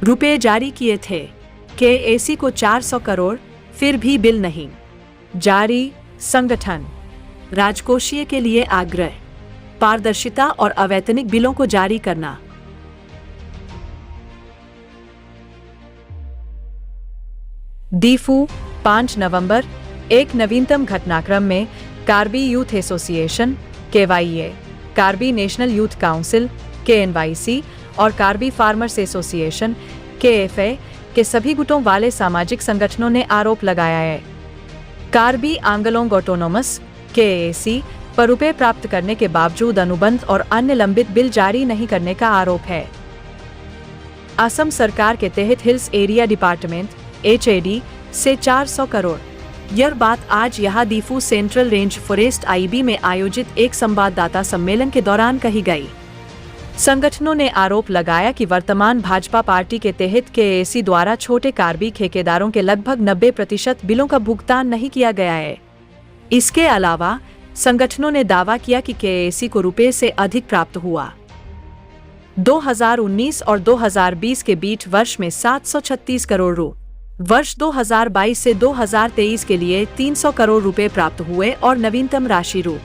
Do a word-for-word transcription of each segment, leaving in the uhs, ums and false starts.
रुपए जारी किए थे केएसी को चार सौ करोड़, फिर भी बिल नहीं जारी। संगठन राजकोषीय के लिए आग्रह, पारदर्शिता और अवैतनिक बिलों को जारी करना। दीफू, पाँच नवंबर। एक नवीनतम घटनाक्रम में कार्बी यूथ एसोसिएशन, केवाईए, कार्बी नेशनल यूथ काउंसिल, केएनवाईसी, और कार्बी फार्मर्स एसोसिएशन, केएफए, के सभी गुटों वाले सामाजिक संगठनों ने आरोप लगाया है कार्बी आंगलोंग ऑटोनोमस, केएसी, पर रुपए प्राप्त करने के बावजूद अनुबंध और अन्य लंबित बिल जारी नहीं करने का आरोप है। असम सरकार के तहत हिल्स एरिया डिपार्टमेंट, एचएडी, से चार सौ करोड़। यह बात आज यहाँ Diphu central range forest IB में आयोजित एक संवाददाता सम्मेलन के दौरान कही गई। संगठनों ने आरोप लगाया कि वर्तमान भाजपा पार्टी के तहत केएसी द्वारा छोटे कार्बी ठेकेदारों के लगभग नब्बे प्रतिशत बिलों का भुगतान नहीं किया गया है। इसके अलावा संगठनों ने दावा किया कि केएसी को रुपए से अधिक प्राप्त हुआ। दो हज़ार उन्नीस और दो हज़ार बीस के बीच वर्ष में सात सौ छत्तीस करोड़ रू, वर्ष दो हज़ार बाईस से दो हज़ार तेईस के लिए तीन सौ करोड़ रुपए प्राप्त हुए और नवीनतम राशि रू,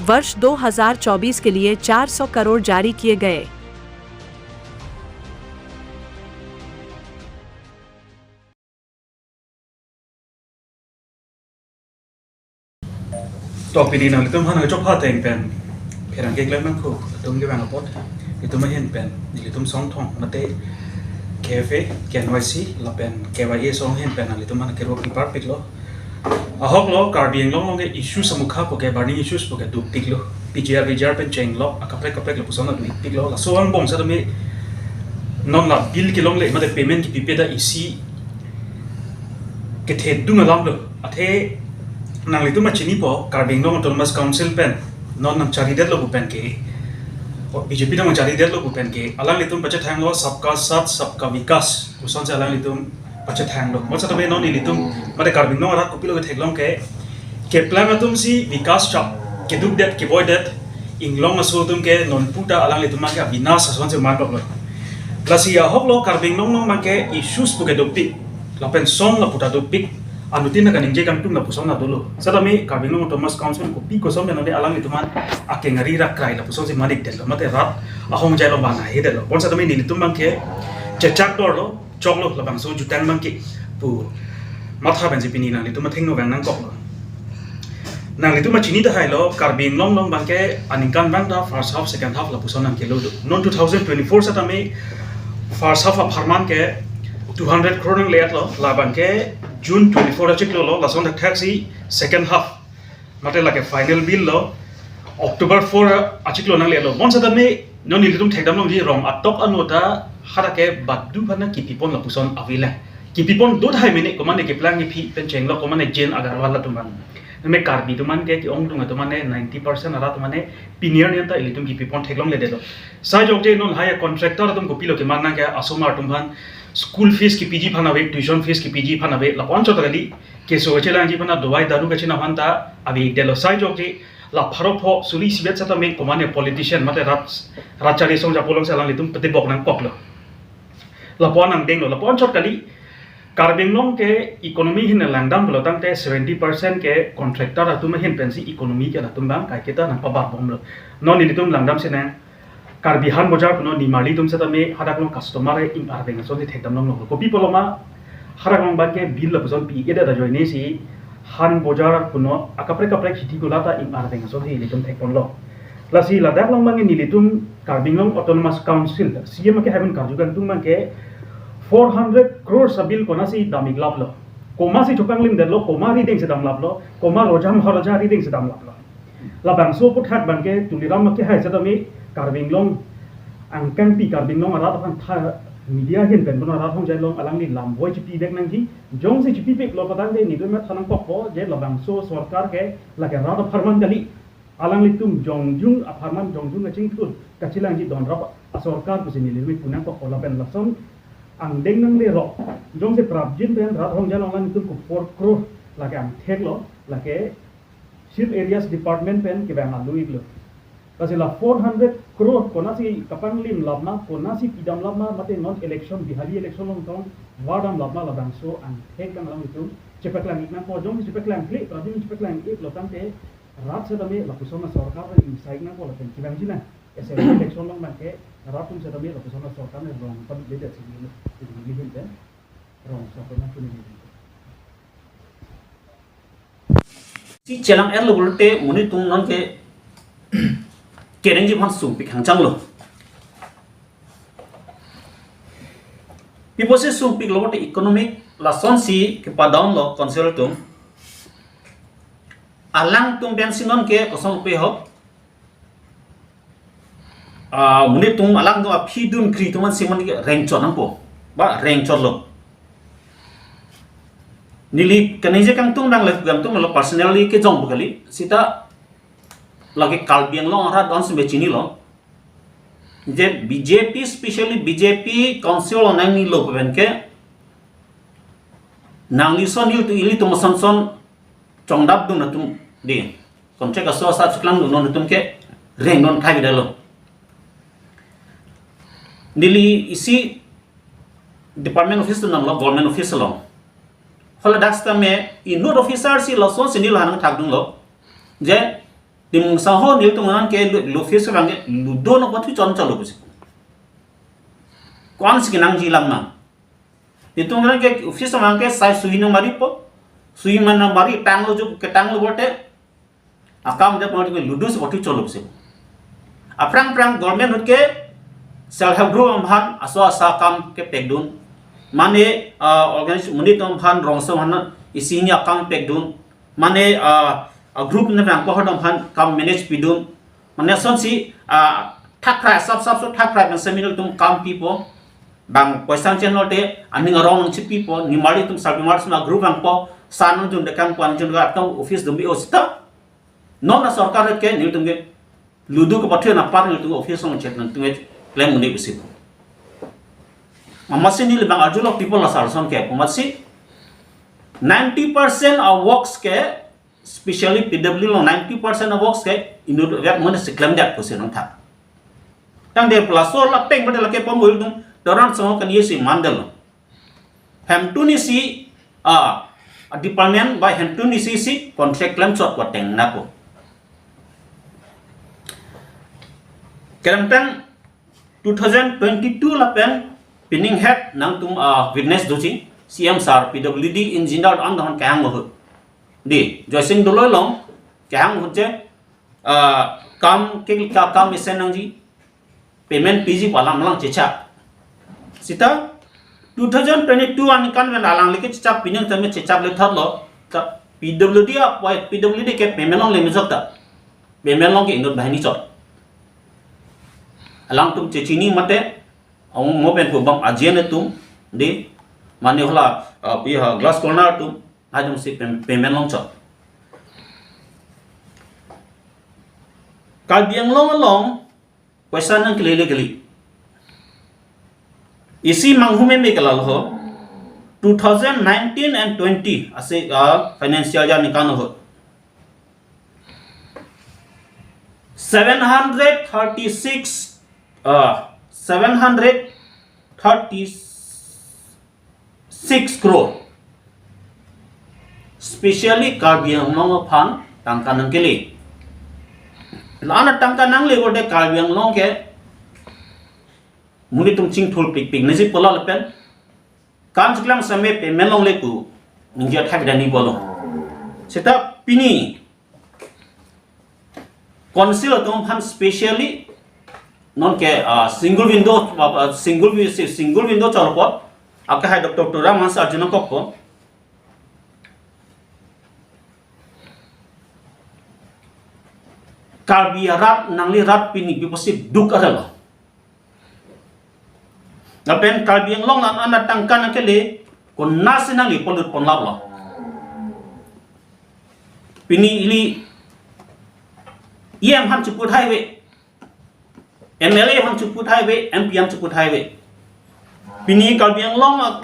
वर्ष दो हज़ार चौबीस के लिए चार सौ करोड़ जारी किए गए। To pini nanglitum aphan chokha ateng pen pherangke klem nangkok atum kevang apot, itum ahin pen nelitum songthong mate KFA, KNYC lapen KYA asong ahin pen nanglitum aphan kerok kiparpiklo. Ahoklo, Karbi Anglong along ke issues amukha pu ke, burning issues pu ke dopiklo. PGR VGR pen chenglok, akaprek kaprek lapuson dopiklo. Laso angbong setame non la bill kelongle mate payment kipipe ta isi kethedung alamlo. Athe nanglitum chinipo, Karbi Anglong Autonomous Council pen non nangcharidetlo pu pen ke, o BJP nangcharidetlo pu pen ke, alanglitum pachethanglo Sabka Saath Sabka Vikas, kosonsi alanglitum pachethanglo. Mo setame non nelitum mate Karbi Anglong arat kopilo ketheklong ke, keplang atumsi vikas chap kedukdet keboidet, inglong aso atum ke nonputa alanglitum ke avinas asonsi mandoklo. Lasi ahoklo, Karbi Anglong along ke issues pu ke dopik, lapen song laputa dopik, anuttin kaningje kangtung lapuson dolo. Setame Karbi Anglong Autonomous Council kopi koson pen alanglitum akengari rakrai lapusonsi manikdetlo, mate rat ahongjai along bang ahedetlo. Bonsetame nelitum ke chechak dorlo, choklo, labangso jutang abang ke pu matha pensi pini nanglitum athengno vang nangkoklo. Nanglitum chini tahailo, Karbi Anglong along abang ke aningkanvang ta first half, second half lapuson nangkelo do. Non two thousand twenty-four setame first half apharman ke two hundred crore nangleatlo, labang ke June twenty-four achiklo lo, lason thakthaksi second half mate lake final bill lo October four achiklo nanglelo. Bonsetame non nelitum thekdamlongji, rong atok anota hadak ke badu aphan kipipon lapuson avelang. Kipipon do tahai mene, komane keplang kephi pen chenglok, komane Jane Agarwal atum aphan. Name Karbi atum ke, ke-ongdung atum ke ninety percent arat atum ke pini arni anta ilitum kipipon theklongledetlo. Sai jokje non hai contractor atum kopilo keman nang ke, asomar atum aphan school fees kipiji aphan ave, tuition fees kipiji aphan ave, lapu-an chot kali, keso kachelangji aphan, dawai daru kachina aphan ta avedet lo. Sai jokje la pharo pho suli isivet setame komane politician mate rat, rat chari song japo alongsi alanglitum petibok nangkoklo. Lapu-an angdenglo, lapu-an chot kali. Karbi Anglong ke economy ahin langdam pulo tangte seventy percent ke contractor atum ahin pensi economy ke latum abang kaiketa nangpabarbomlo. Non nelitum langdam sinang, Karbi Han Bojar punon, nimarli atum setame hadak along customer ing arveng asonsi thekdamlonglo. Kopi pulo ma, hadak along abang ke bill lapuson pi-edet ajoinesi Han Bojar punon, akaprek kaprek city kulata ing arveng asonsi ilitum thekponlo. Lasi ladak along abang nelitum Karbi Anglong Autonomous Council, CEM ke haiben karju kangtung abang ke four hundred crores abill konatsi dam-iklaplo. Komatsi chokanglimdetlo, koma aridengsi damlaplo, koma Roja Maharaja aridengsi damlaplo. Labangso aphuthak abang ke Tuliram Ronghang hai setame Karbi Anglong angkangpi, Karbi Anglong arat aphan tha, media ahin pen punon, rat ahongjai along alangli lam voi chipivek nangji, jongsi chipiveklo patangte nelitum than nangkokpo je labangso sorkar ke lake rat apharman kali. Alanglitum jongjung apharman jongjung kachingthur kachelangji donrap asorkar pusi nelitum pu nangkokpo lapen lason angdeng nanglerok. Jongsi prapjin pen rat ahongjai along alanglitum ko four crore lake angtheklo, lake Chief Areas Department pen kevang alu-iklo. Lasi la four hundred crore konatsi kapanglim lap ma, konatsi pidam lap ma, mate non election, Bihari election along tong vardam lap ma, labangso angthek tang alanglitum chepaklang ik nangpo, jongsi chepaklang kle, pradin chepaklang iklo tangte rat setame lapuson asorkar pen ingsaik nangpo lapen kevangji nang. Assembly election along abangke rat atum setame lapuson asorkar pen rong pabidetsi neli, neli hin pen rong sa pen nang puni neli. Si chelang-etlo pulote monit atum nonke kerengji aphan sungpik hangchanglo. Pi apotsi sungpiklo pulote economic lasonsi kepadownlo council atum. Alangtum pensi nonke kosonpe ho. Ah, monit atum alangtum aphi dun kri atum ansi man rengchot nangpo. Ba rengchotlo. Neli kaningje kangtung nang le kangtung lo personally kejongpo kali. Seta lake Karbi Anglong arat don sumbe chinilo. Je B J P, specially B J P council nangnilo pen ke nangli son ilitum, ilitum ason son chongdap dun atum di. Contract aso asa chiklang dun atum ke rengdun thai bidalo. Neli isi department office atum nanglo, government office along. Hala dak setame inut officer si lasonsi neli hanang thakdunlo. Je, Timung Sangho nelitum nonke lu, lu office abangke ludun apot thu chon chalo pusi. Ko-ansi kenangji alam ma. Nelitum nonke office abangke sai suhi nang maripo. Suhi man nang mari tanglo juk ketanglo pulote. Akam det mari ludun si apot thu cholo pusi. Aphrang phrang government ahut ke self help group aphan aso asa akam kepekdun. Mane, ah, organization monit atum aphan rongso aphan isi hini akam pekdun. Mane, ah, a group ne bang kohor atum aphan kam manage pidun. Mane asonsi, ah, thakrai sap sap so thakrai pen seminar atum kam pipo. Bang poisa channel te aning arong nangchipipo, nimari atum sarpi mar sima group vangpo, san nangjun dekang kwan jun ga atum office dum bi-o seta. Non asorkar ke nelitum ke ludun kapathu anapar nelitum office along chet nangtum klem un-e pusi. Amatsi neli bang arjulo people asar ason ke, amatsi ninety percent a works ke, specially P W D along ninety percent a works ke inut vet monsi klemdet pusi nangtha. Tangte laso lapeng pada lake pamul dun doran songo kan yesi mandal. Hemtun isi, ah, department ba hemtun isi si contract klemchot ko ateng nangpo. Kerang tang two thousand twenty-two lapen pining het nangtum, ah, witness doji C M sir P W D engineer an don kehang ahut. Di, Joysing Doloi along kehang ahut je, ah, kam ke ka kam isen nangji, payment piji pu alam alang chechak. Seta two thousand twenty-two aningkan pen alangli ke chechak, pining tame chechakle thotlo. Ta P W D a, why P W D ke payment longle mejok ta. Payment long ke inut banghini chot. Alangtum chechini mate, ang mo pen pu bang ajen atum, di, mane hala, ah, pi ha glass corner atum, ajongsi pay-, payment longchot. Karbi Anglong along poisa nangkele le kele. Isi manghumeme ke lalo ho. Two thousand nineteen and twenty ase, ah, financial year aningkan ho. Seven hundred thirty-six, ah, seven hundred thirty six crore. Specially Karbi Anglong aphan tangka nangkele. La-an atangka nangle pulote Karbi Anglong ke monit atum chingthur pikpik nangji pulo lapen kam chiklang same payment longle pu ningje thai bidani bolo. Seta pini Council atum aphan specially nonke, ah, single window, ah, single wi-, si-, single window chorpo. Ake hai Doctor Tuliram Ronghang sir arjunangkokpo. Karbi arat nangli rat pini pi apotsi duk arelo. Lapen Karbi Anglong la-an atangka nangkele, konatsi nangli polut ponlaplo. Pini ili E M aphan cheput haive, M L A aphan cheput haive, M P aphan cheput haive. Pini Karbi Anglong a-,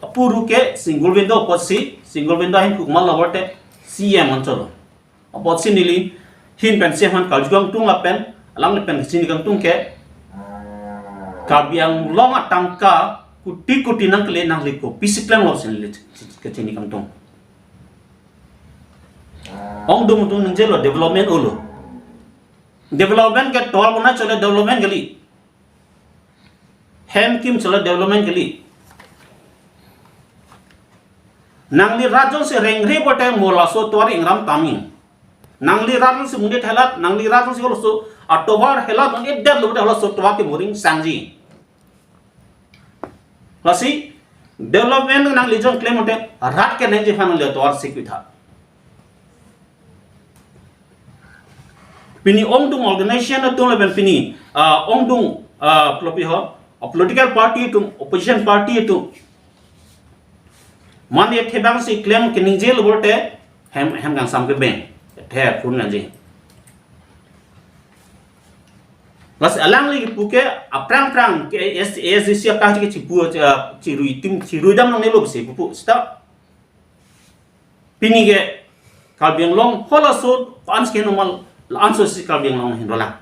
apuru ke single window apotsi, single window ahin kukmal laborte C M ancholo. Apotsi neli hin pen C M aphan karju kangtung lapen Alangli pen kachini kangtung ke, Karbi Anglong atangka kuti kuti nangkele nangli kopisi klem lo pusi neli kachini kangtung. Ongdung atum ningjelo development olo. Development ke tovar bonai chole development kali. Hem kim chole development kali. Nangli rat jongsi rengre pulote mo laso tovar ingram tangji. Nangli rat jongsi monit helat, nangli rat jongsi laso atovar helat, nang edet lo pulote laso tovar ke mo ringsangji. Lasi development nangli jong klem pulote rat keningje aphan nangli tovar sikpi tha. Pini ongdung organization atum lapen pini, ah, ongdung, ah, pulopi ho, ah, political party atum, opposition party atum. Mane thebang si klem keningjelo pulote hem, hem kangsam kebeng. The phone nangji. Lasi alangli kipu ke aphrang phrang ke A S, A S D C akam ke chipu, ah, chirui tim, chirui dam nangnelo pusi pupo seta. Pini ke Karbi Anglong halaso ko-an si normal la-anso si Karbi Anglong hin dolang.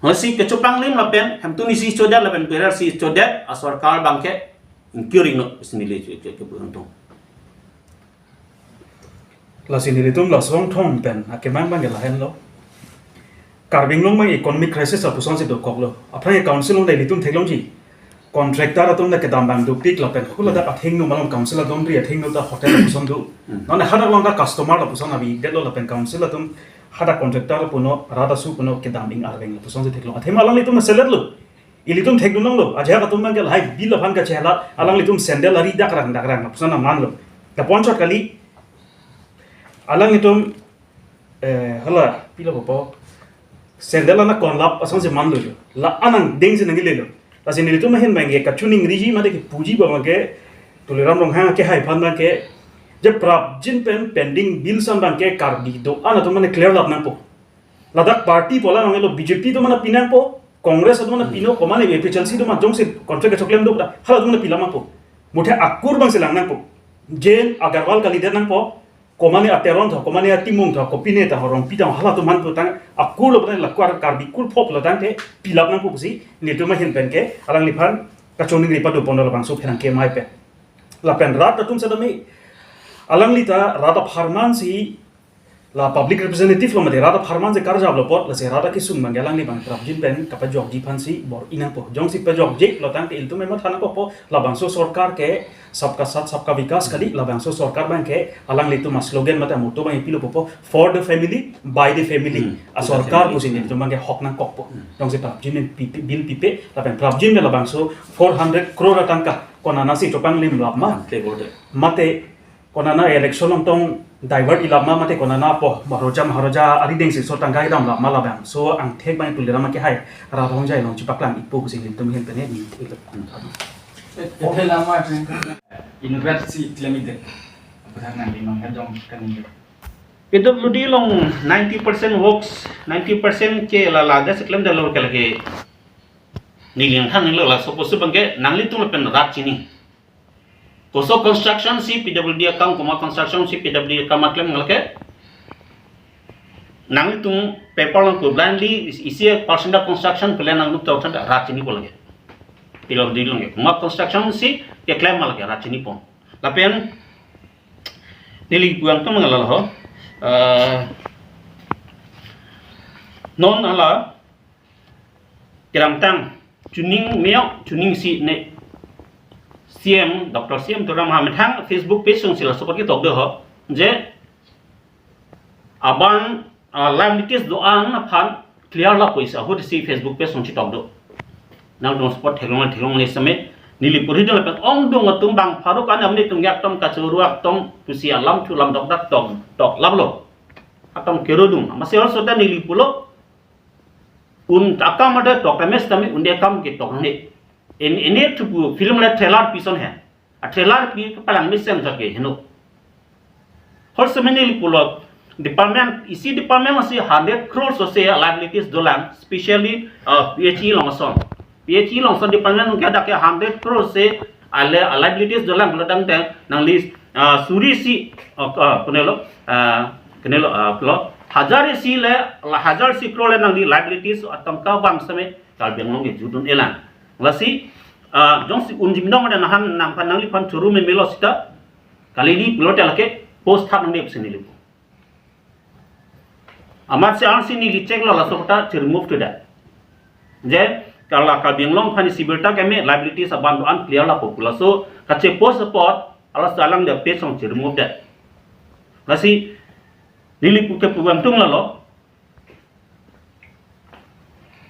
Lasi kechopanglim lapen hemtun isi chodet lapen perar si chodet asorkar abangke ingkiring lo pusi neli ke, ke, ke beruntung. Lasi nelitum lason thom pen akemang abangke lahenlo. Karbi Anglong abang economic crisis apusonsi dokoklo. Aphrang e council along ta ilitum theklongji. Contractor atum ta kedam abang dopik lapen hula dak athengno malom council adon ri athengno ta hotel apuson do. Hmm. Non hadak along ta customer lapuson abi detlo lapen council atum hadak contractor puno rat asu puno kedam ing arveng lapusonsi theklong. Athema alanglitum selet lo. Ilitum thekdun longlo. Ajahak atum abangke lahai bill aphan kachehela alanglitum sandal ari dakrang dakrang lapuson amanlo. Lapu-an chot kali. Alanglitum, eh, hala, pilo popo. Sandal ana konlap asonsi manlo jo. La anang dengsi nanglelo. Lasi nelitum ahin abangke kachiningriji mate kipuji abangke Tuliram Ronghang kehai aphan abangke je prapjin pen pending bill san abangke Karbi do-an atum mane clear lap nangpo. Ladak party pola abanglo B J P atum mane pinangpo, Congress atum mane pino, komane A P H L C atum mane jongsi contract kechoklem do ta, hala atum mane pilap nangpo. Muthe akur abangsi lang nangpo. Jen Agarwal kalidet nangpo, komane a Teron tho, komane a Timung tho, kopine ta Rongpi ta halatum manpo tang akur lo pen la akur Karbi kur phop lo tangte pilap nangpo pusi nelitum ahin penke alangliphan kachiningri pado pon labangso pherangke amei pen. Lapen rat atum sedami alangli ta rat apharman si la public representative lo mate rat apharman si karjap lo apot lasi rat akesung abangke alangli abang prapjin pen kapajokji aphansi bor-i nangpo. Jongsi pajokji lo tangte ilitum ematha nangkokpo labangso sorkar ke sabka saath sabka vikas kali, labangso sorkar abangke alanglitum aslogan mate motto abang pilo popo, for the family, by the family. Hmm. Asorkar pusi nelitum abangke hok nangkokpo. Hmm. Jongsi prapjin pi, pi, bill pipe, lapen prapjin pen labangso four hundred crore atangka konanasi chopanglim lap ma. Mate konana election along tong divert ilap ma mate konana po Maharoja Maharoja arideng si so tangka idam lap ma labangso angthek abang Tuliram kehai rat ahongjai along chipaklang-ikpo pusi nelitum ahin pen neli ilo. Ete lama pen inauguration si klem-ikdet. Apotha nangli nong hedong kaningje. P W D along ninety percent works, ninety percent ke lala das klemdetlo ke lake. Neli nangthan-iklo laso apotsi abangke nanglitum lapen rat chini. Koso construction si P W D akam, komat construction si P W D akam aklem ngalke. Nanglitum paper along ko blindly is-, isi percent of construction plan nangtum tau than rat chinipo lake. P W D along ke. Komat construction si keklem lake rat chinipo. Lapen neli puang tum ngalal ho. Eh, non hala kedamtang chuning meo chuning si ne C M, Doctor C M Tuliram Ronghang methang Facebook page alongsi laso apot ketok do ho. Je abang, ah, liabilities do-an aphan clear lap pusi ahut si Facebook page along chitok do. Nangtum support theklong theklongle seme neli puri do lapen ongdung atum bang pharo kan amni tum yak tom kachuru ak tom pusi alam thu lam dokdak tom tok laplo. Atom kerodung. Amatsi also ta neli pulo un akam ada tok temes tame unde akam ketok ne. En ene thupu film le trailer pison he. A trailer pi kepalang mesen jake heno. Hol semeni li pulo department, isi department masi hundred crores ose liabilities dolang, specially, uh, P H E along ason. P H E along ason department ke ada ke hundred crores ose ale liabilities dolang pulo tangte nangli, uh, suri si, uh, uh, kunelo, uh, kunelo, uh, pulo Hajar isi le, la hajar isi crore le nangli liabilities atangka bang same Karbi Anglong ke judun elang. Lasi, ah, jongsi unjim dong ada nahan nangphan nangliphan churu memelo sita, kali di pulote lake post thap nangdep sini lipu. Amat si arsi neli check lo laso kota chi remove to da. Je, kala Karbi Anglong aphan isi birta keme liabilities abang do-an clear lapu pu laso kache post apot, ala salang de page song chi remove da. Lasi, neli puke pu bang tung lalo.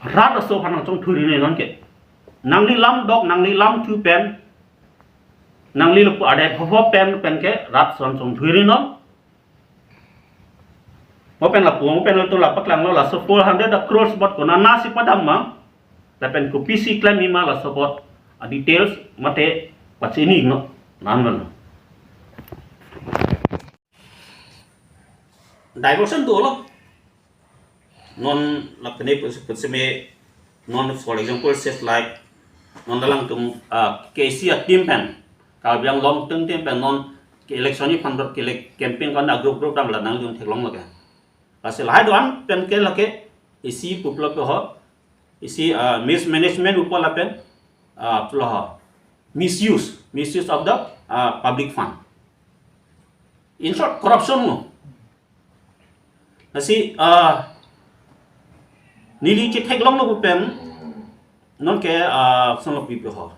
Rat aso aphan nangchongthui ri non ke. Nangli lam dok, nangli lam thu pen. Nangli lupu adai phopo pen, pen ke rat aso aphan chongthui ri non. Mo pen lapu, mo pen latum lapak lang lo laso four hundred crores bot konat nasi padam ma. Lapen kopisi klem ima laso bot a details mate pachini no. Nan lo. Diversion dolo. Non lapen e pus-, pus seme, non, for example, says like, non alangtum, ah, K C a team pen, Karbi Anglong teng team pen, non ke election ni phan dot ke elec-, campaign kan a group group dam la nangdun theklong lake. Lasi lahai do-an pen ke lake, isi pulo ke ho, isi, ah, mismanagement upo lapen, ah, pulo ho, misuse, misuse of the, ah, public fund. In short, corruption mo. Lasi, ah, neli chetheklong lo pen, non ke, ah, son lo pipi ho.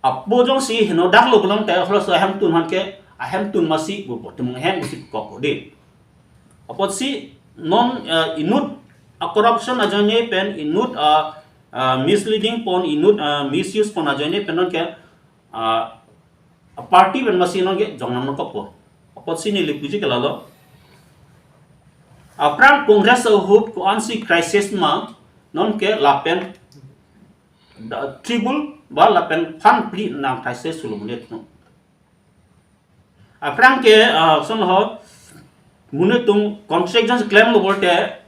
Apo jongsi heno dak lo pulote, halaso ahemtun aphan ke, ahemtun masi pupo, tum hem si kok de. Apotsi non, ah, inut a corruption ajoine pen, inut, ah, ah, misleading pon, inut, ah, misuse pon ajoine pen non ke, ah, a party pen masi non ke jongnam nangkokpo. Apotsi neli puji ke lalo. Aphrang Congress ahut ko-ansi crisis ma non ke lapen da triple ba lapen phan phli nang crisis sulo mune tum. Aphrang ke, ah, son ho, mune tum contract jongsi klem lo pulote,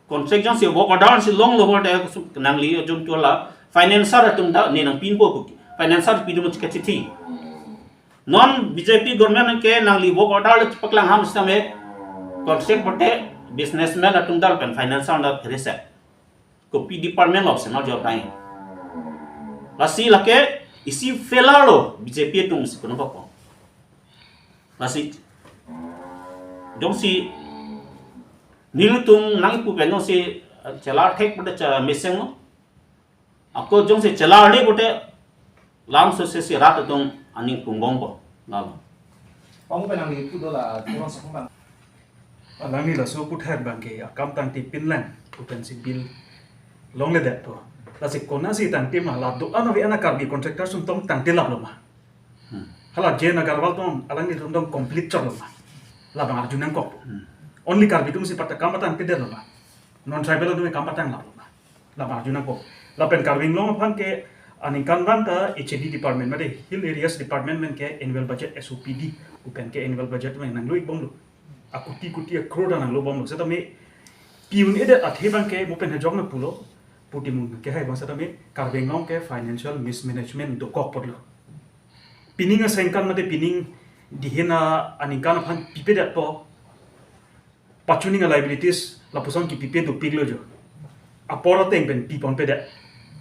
contract jongsi work order si long lo pulote, nangli jongsi la financer atum ta ne nangpinpo pu. Financer pidun mo chika chithi. Non B J P government ke nangli work order le paklang ham sitame contract pulote businessman atum ta pen financer na pherese. Kopi department lo seno job dai. Lasi lake isi failure lo B J P atum si kono papo. Lasi jongsi nelitum nangpu pen jongsi, eh, chelar thek pada cha mesen lo. Ako jongsi chelar le pulote lam so se si rat atum aning pungbompo. Lalo. Pang pen nangli pu do la, kurang sa pang. Alangli laso puthak abang ke akam tangte pinlang, pu pensi bill longledetpo. Lasi konatsi tangte ma, la do-an ave ana Karbi contractor sum tong tangte lap lo ma. Hmm. Hala J N Agarwal tong, alanglitum tong complete chot lo ma. Labang arju nangkok. Hmm. Only Karbi atum si pat akam patangtedet lo ma. Non tribal atum akam patang lap lo ma. Labang arju nangkok. Lapen Karbi Anglong aphan ke aningkanvang ta H A D department, mate Hill Areas Department pen ke annual budget, S O P D, pu pen ke annual budget pen nanglo-ikbomlo. Akoti koti a crore ta nanglobomlo. Setame pi-un-edet athe abang ke mo pen hejok na pulo. Putimun ke hai abang setame Karbi Anglong ke financial mismanagement dokok apotlo. Pining asengkan mate pining dihin aningkan aphan pipedetpo. Pachuning a liabilities lapuson kipipe dopiklo jo. Apor ateng pen piponpedet.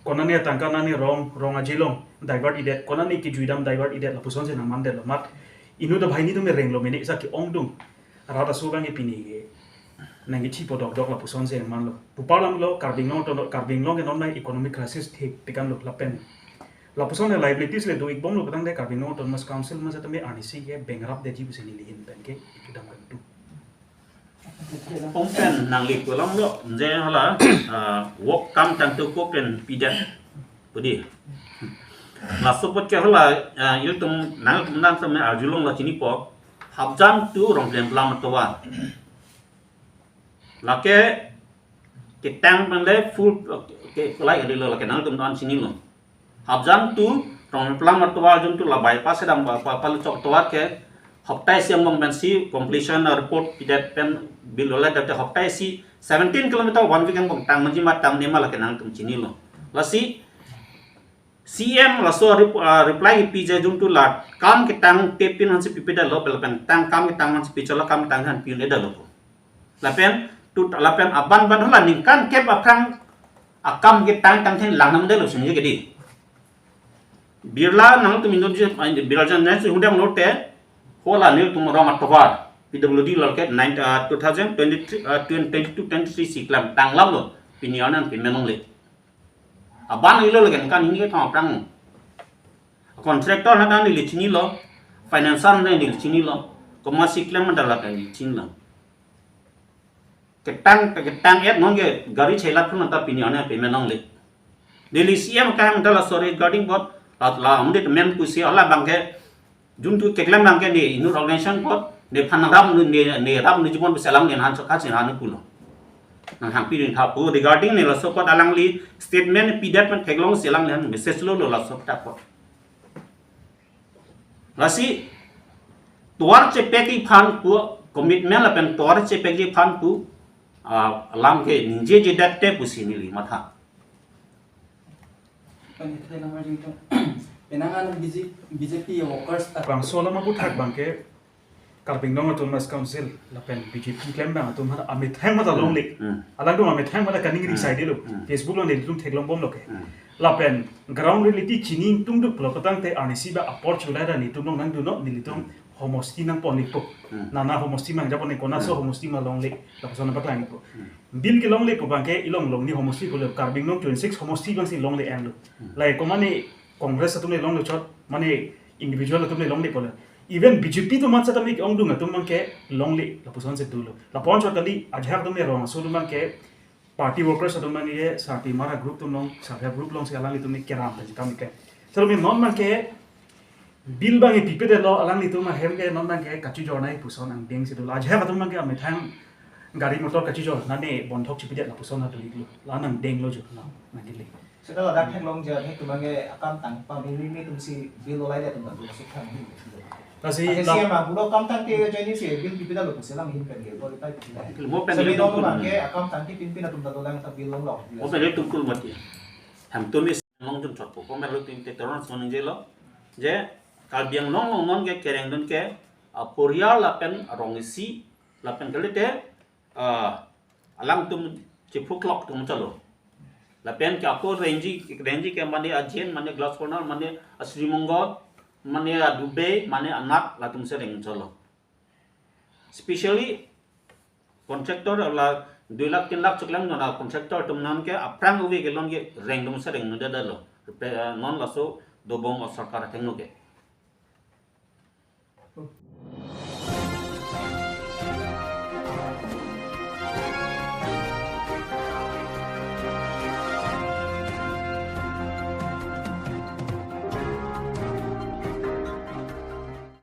Konane atangka nane rong, rong ajilong divert-idet, konane kijuidam divert-idet, lapusonsi nangmandetlo mat. Inut abahini atum renglo mene sa ke-ongdung. Rat aso abang ke pini ke nangkethi podokdok lapusonsi nangmanlo. Pu parlam lo Karbi Anglong atum, Karbi Anglong ke non nang economic crisis thepik-anlo lapen. Lapuson a liabilities le do-ikbomlo, kadang de Karbi Anglong Autonomous Council ma setame arnisi ke bankrupt detji pusi neli ahin pen ke ipudam kantu. Pon pen nangli pulam lo, je hala, ah, work kam tangte ko pen pidet. Pudi. Laso apot ke hala, ah, ilitum nangtum nang tame arjulong lo chinipo. Hapjan tu Rongpleng Plam atovar. Lake ketang pen le full, ke, ke, like, adilo lake nangtum dan chinilo. Hapjan tu Rongpleng Plam atovar jun tu la bypass dam pa, pa, palu chok atovar ke hapta isi angbong pensi completion report pidet pen bill olai date hapta isi seventeen kilometer one week angbong tang manji ma tang nema lake nangtum chinilo. Lasi C M laso rep-, ah, reply pi je jumtu la kam ketang tepin hansi pipedetlo, lapen tang kam ketang hansi pichotlo, kam ketang han pi-un-edetlo. Lapen tu lapen aban ban hala ningkan kep aphrang akam ketang tangthin lang namdetlo sini ke di. Birla nangtum inut je, ah, Birla jan nai si hudam lote, hala nelitum rong atovar P W D lorke nine, ah, two thousand twenty-three, ah, twenty-two twenty-three si klemtang lamlo, pini arni an pamenongle. Aban ilo legen kan ini ke thang aphrang. Contractor na dan neli chinilo, financer na neli chinilo, komatsi klem mandala dan neli chinilo. Ketang, ketang et non ke gari chelat pun anta pini arni pamenongle. Delhi C M kaham ta laso regarding board, la, la, amde men pusi hala abang ke, jumtu keklem abang ke ne inut organization board, nephan rap nu, ne, ne rap nu jibon beselang ne han chokha sin han pulo. Nang hangpi rin tha pu regarding ne laso board alangli statement pidet pen theklongsi alang ne message lolo laso ta board. Lasi tovar chepekji aphan pu commitment lapen tovar chepekji aphan pu, ah, alam ke ningjejedet te pusi neli matha. Pani thai lamar jingtung. Penang an B J, B J P workers ta. Bangso alam aputhak abang ke Karbi Anglong Autonomous Council lapen B J P klembang atum aphan amethang mata longle. Hmm. Alangtum amethang mata kaningri Hmm. saidelo. Hmm. Facebook along nelitum theklongbomlo ke. Hmm. Lapen ground reality chini tungduklo, kotangte arnisi ba apor chulai ra nelitum along nangdunnon, nelitum Hmm. homosti nangponpo. Hmm. Nana homosti mangjapon, konaso Hmm. homosti ma longle. Lapuson nangpaklangpo. Hmm. Bill kelongle pu abang ke ilong long ni homosti pulo, Karbi Anglong twenty-six homosti abangsi longle enlo. Hmm. Lahei ko mane Congress atum le longle chot, mane individual atum le longle pulo. Even B J P atum matsa tame ongdung atum abang ke longle, lapusonsi dolo. Lapu-an chot kali, ajahak atum le rong aso atum abang ke party workers atum abang ke, Sarpi Mara group atum along, Sarpi group alongsi alanglitum le keram ta jikam ke. Selalu non abang ke bill abang ipipedetlo, alanglitum ahem ke non abang ke kachijor nai puson angdengsi dolo. Ajahak atum abang ke amethang gari motor kachijor, nane bondhok chipedet lapuson adu iklo. La nangdenglo jo, na, nangdenglo. Seta ladak theklongji athek atum abang ke akam tang pameme atumsi bill olai det atum ta dolo sukthang. Lasi Ake la- C M abulo akam tangte ajoinesi bill pipedetlo pusi alang ahin pen ke, bor ipai pipedetlo. Mo pen Seta le non tungkul abang ke mati. Akam tangte pinpin atum ta dolang ta bill longlok. Mo pen le tungkul mati. Hemtun ni long jun chotpo. Ko melo tin te teron son ningjelo. Je Karbi Anglong along non ke kerengdun ke, ah, poriar lapen arong isi lapen kalite, ah, alangtum chiphuklok atum chalo. Lapen ke ako rengji, rengji ke mane Ajen, mane Glass Corner, mane Sri Mangal, mane Dubai, mane Anak, latumsi reng chalo. Specially contractor la dui lakh tin lakh choklang nona contractor atum non ke aphrang ove kelong ke rengdunsi rengdundetlo. Pe, ah, non laso dobom o sorkar athengno ke.